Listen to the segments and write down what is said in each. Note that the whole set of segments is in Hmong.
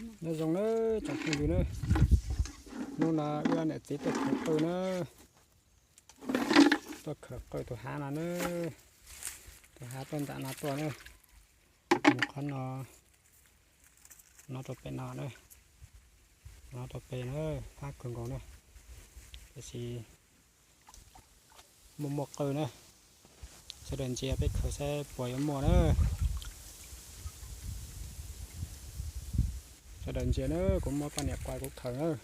Nyob zoo nawb tsoom phooj ywg nawb, hnub no wb niam txiv tuaj khawv qwj nawb, tuaj khawv qwj tus hav no nawb, tus hav tuaj nram no tuaj nawb, mus qhov no, no rau pem no nawb, no rau pem nawb, fab kawg nkaus nawb, tiam sis muaj muaj qwj nawb, sawv daws ntsia peb khawv saib puas yuav muaj nawb, sawv daws ntsia nawb, kuv muab poj niam kuav kuv khawv nawb.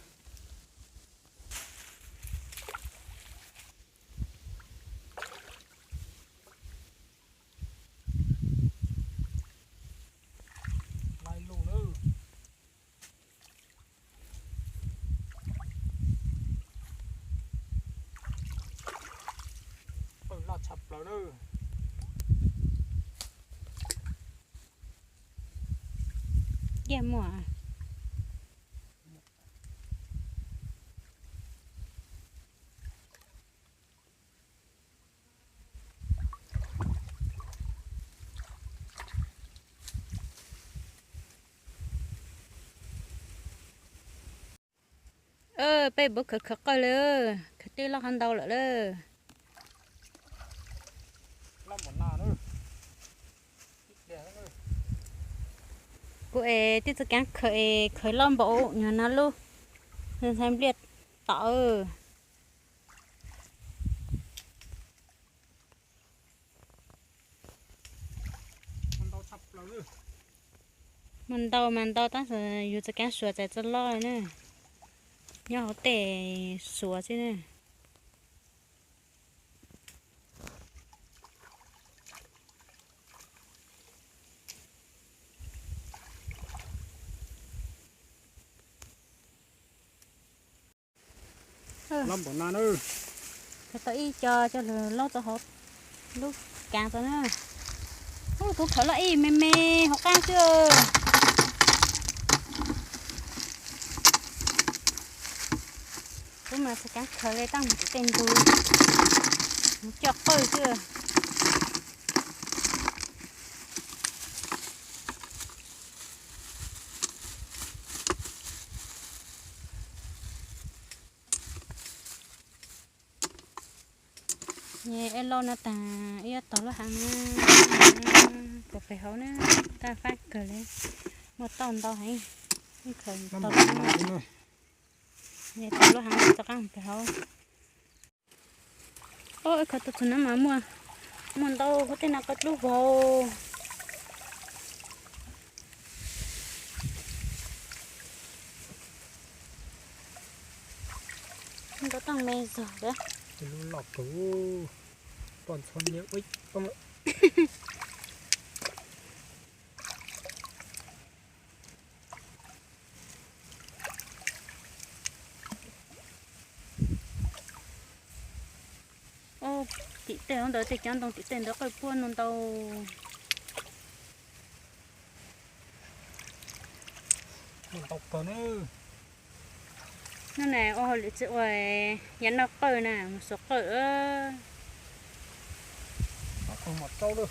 Qwj loj tshaj plaws nawb. Ciaj muaj. Peb puas khawv khawv qawj lawm, khawv twb loj qhov ntau lawm lawm. Kuv es twb tsis kav khawv es khawv loj npaum nyuag no lub, ntshai npliaj tom. Muaj ntau mas ntau tab sis yus tsis kav suav txais txoj loj na, nyob hauv tej suav xwb na. Loj npaum no na. Tau ib co coj lug loj rau hauv lub kav tso na. Ub, kuv khawv loj ib me me hauv qab xwb. Kuv mas tsis kav khawv li, tab mus tim tej ntug, mus coj qwj xwb. Ej, loj no tas ib tog lub haav na, khaws pem hauv na, tab fab kawg li, muaj tauj ntau heev, khaws tog lub haav rov qab pem hauv. Ub, khaws tau txug no mas muaj, muaj ntau, kuv tej no qw dlub vau. Ntau toj me zog. Lub loj kawg, poj ntxhov nyiam ua ib toj. Ub, tim tej hauv ntawd tej cov ntoo tim tej ntawd qwj puab no ntau. Ntau kawg na. Hnub no ua hauj lwm tsis ua, yav noj qwj na, mus xuas qwj.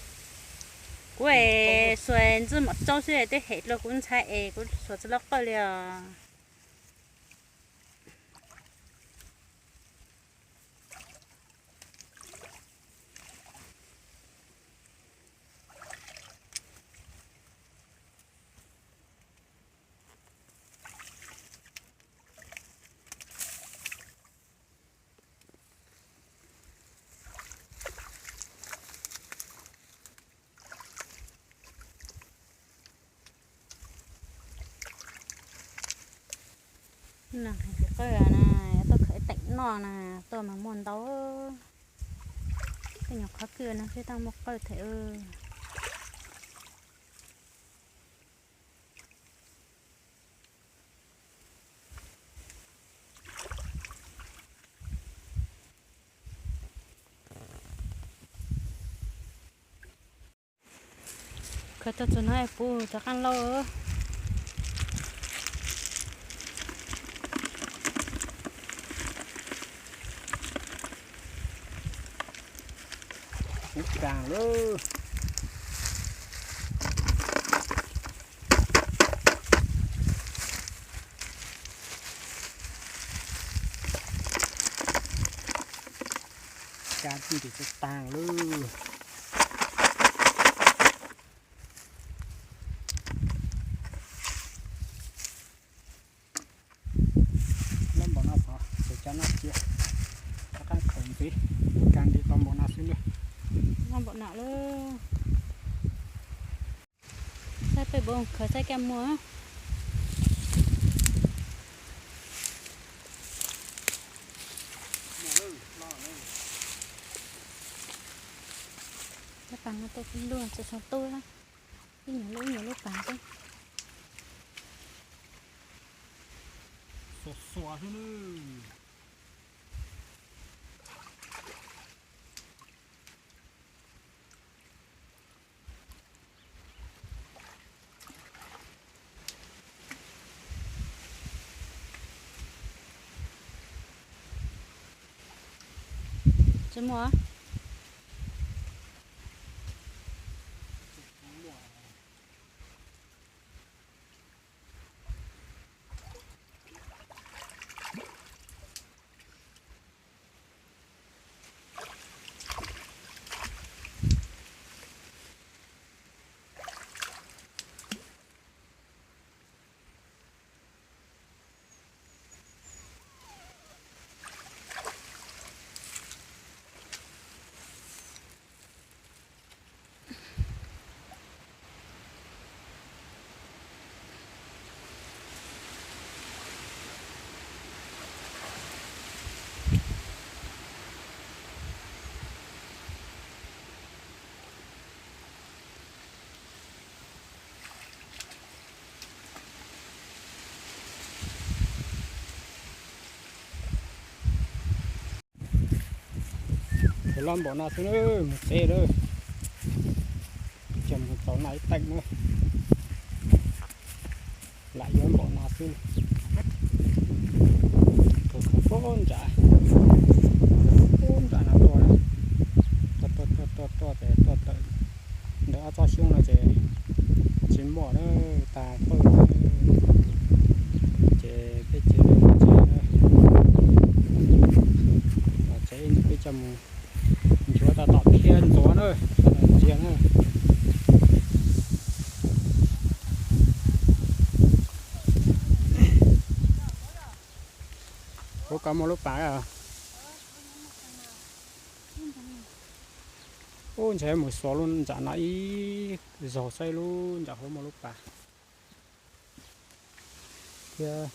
Kuv es xuas ntxwb mom tsaub xwb twb hem dlua kuv ntxhais es kuv xuas tsis loj qwj li os. No, qwj na, tuaj khawv teem noj na, tuaj mas muaj ntau. Tej nyuag qhov kwj no xwb tab muaj qwj thiab. Khawv tau txug no es puv rov qaab lauj. Puv kaag lauj. Tis tag lawm. Loj npaum no xwb ces cov no cia rov qab khaws ntxiv, kag nti tau npaum no xwb na. Loj npaum no lawm. Saib peb puas khaws saib kaj muag. Lub pas no tuaj peb lub tsis tshua tuaj, ib nyuag lub ib nyuag lub pas xwb. Xuas xuas xwb na. Tsis muaj. Ces loj npaum no xwb na, mus teb lawm. Ces mus tau no ib teem na. Lam yuav npaum no xwb. Tus khaws puag nram, puag nram no tuaj, tuaj tuaj tuaj tuaj ces tuaj tawm ntawm ob tsob xyoob no ces tsis muaj na, tag pawg. Ces peb ces tsev, tsev peb coj mus nchuav tau tom thiab ntxuav na, ntxias na. Ub, koj muaj lub pas. Ub, ntshe mus xuas lub nram no ib zaug saib lub nram hauv muaj lub pas thiab.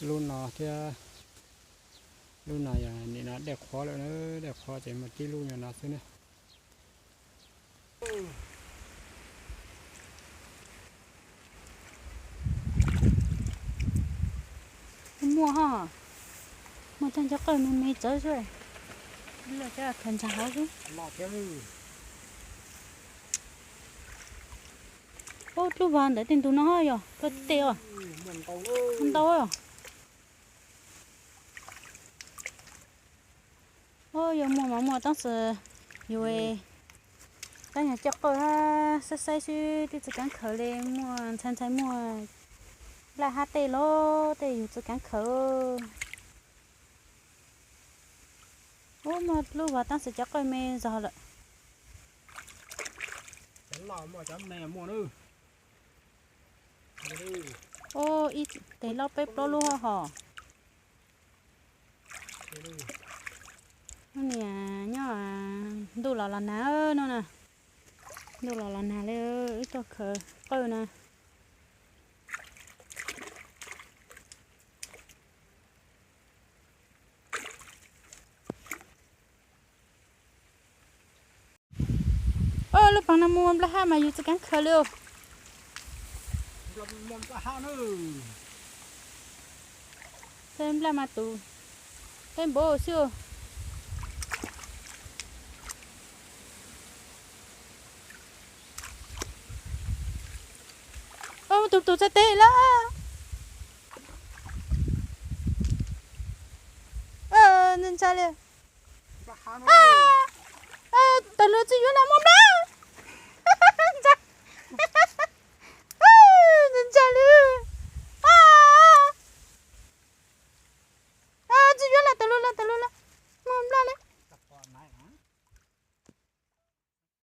Lub no thiab, lub no yog nim no dej qhuav lawm na, dej qhuav ces muaj tib lub nyuag no xwb na. Muaj ho, muaj tag nco qawj me me txawv xwb. Lawv cov khaws ntxag hauv xwb. Ub, lub vas ntawm tej ntug no yog koj tej os. Ntau. Ub, yog muaj mas muaj tab sis yus tab yog coj qawj hab saib saib xwb, twb tsis kaav khaws li, muaj ntxhais ntxhais muaj nplaj hab tej los tej yus tsis kaav khaws. Ub, muaj lub vas tab sis cov qawj me zog lawm. Ub, ib tes laub peb plaub lub hos. Niam nyob ntuj los los nag no na. Ntuj los los nag li, wb tuaj khaws qawj na. Lub pas no muaj nplaj hab mas yus tsis kaav khaws li. Peb nplaj mas tus peb npaum xwb. Tus tus txhais tes lawm. Ntshai li.